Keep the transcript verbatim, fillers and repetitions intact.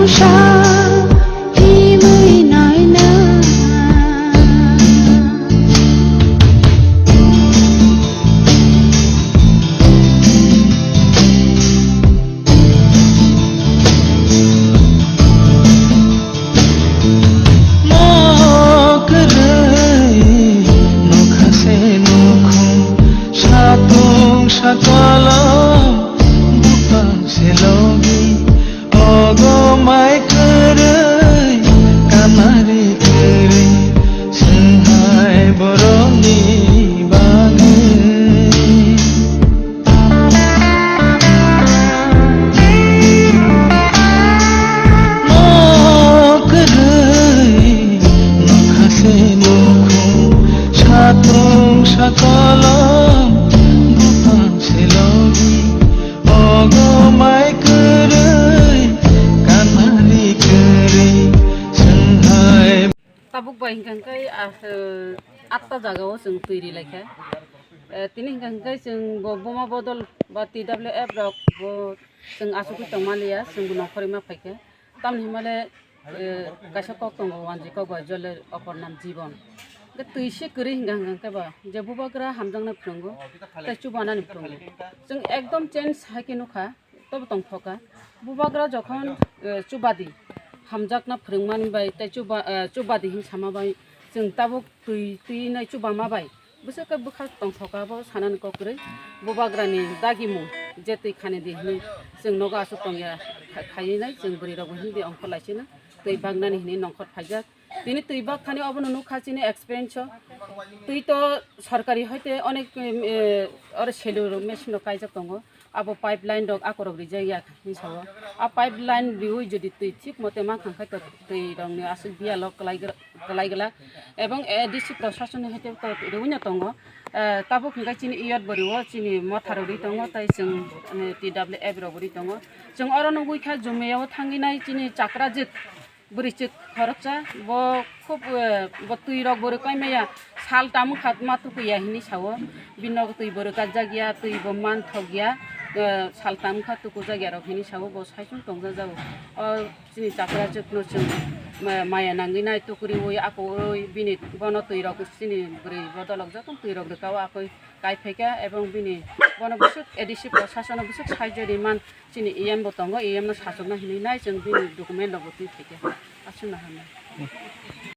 Sa himwi naina. Mo kwrwi nokha se nukhung, satung sakolom bupang se logi. Ogo mai kwrwi, kamari kwrwi, swnghai borokni bagwi. Mo kwrwi, nokha se nukhung, satung sakolom, bupang se logi. Ogo mai kwrwi, kamari kwrwi, swnghai. Tabuk bai hwnkha hwnkhe, ah, eh, atta jagao chwng twi ri laikha. Eh, tini hwnkha hwnkhe chwng bo buma bodol ba T W F rok bo chwng achugwi tongma liya, chwng bo nongkhorima phaikha. Tamni hwnmale, eh, kaisa kok tongo, wanjwi kok bai jole opor nam jibon. Hwnkhe twi se kwrwi hwnkha hwnkha khe ba, je bubagra hamjaknai phwrwngo, tei chubanani phwrwngo. Chwng ekdom change hai khe nukha, tobo tongthoka. Bubagra jokhon, eh, chubadi hamjakna phwrwngmani bai tei chuba-, eh, chubadi hin sama bai chwng tabuk twi, twi nai chubama bai bwswk khe bwkha tongthoka, bo sanani kok kwrwi. Bubagrani dagimung je twi khani di hinwi chwng nogo aswk tongya kha-, khaiwi nai chwng bwrwi rokbo hindi ongkhor laisino twi baknani hinwi nongkhor phaijak. Tini twi bak thani obono nukha chini experience o. Twi to sorkari hoite onek, em, eh, oro selur machine rok kaijak tongo. Abo pipeline rok akorok rijak ya hinwi sao. A pipeline riui jodi twi thik mote ma khang khai to twi rokni aswk biyalo kwlai gra-, kwlai glak. Ebong A D C proshasoni hai khe to riui no tongo. Eh, tabuk hwnkhe chini iyot bwrwi o chini motha rok ri tongo, tei chwng, eh, T W F rok bo ri tongo. Chwng oro nugui kha Jumia o thangwi nai chini Chakrajit bwrwi chwk khoroksa, bo khub, eh, bo twi rok bo rwkoi maya, sal tam wngkha ma tukuya hinwi sao. Bini nogo twi bo rwkajak ya, twi bo manthok ya, eh, sal tam wngkha tukujak ya rok hinwi sao, bo saichung tongjajago. O chini Chakrajit no chwng ma-, maya nangwi nai tukuriui akoui bini bono twi rok chini bwrwi bodolok jotono twi rok rwkao akoi kai phaikha, ebong bini bono bwswk A D C proshasano bwswk saijari man chini E M bo tongo, E M no sachokna hinwi nai chwng bini document rokbo twi phaikha. Aswkno hamya.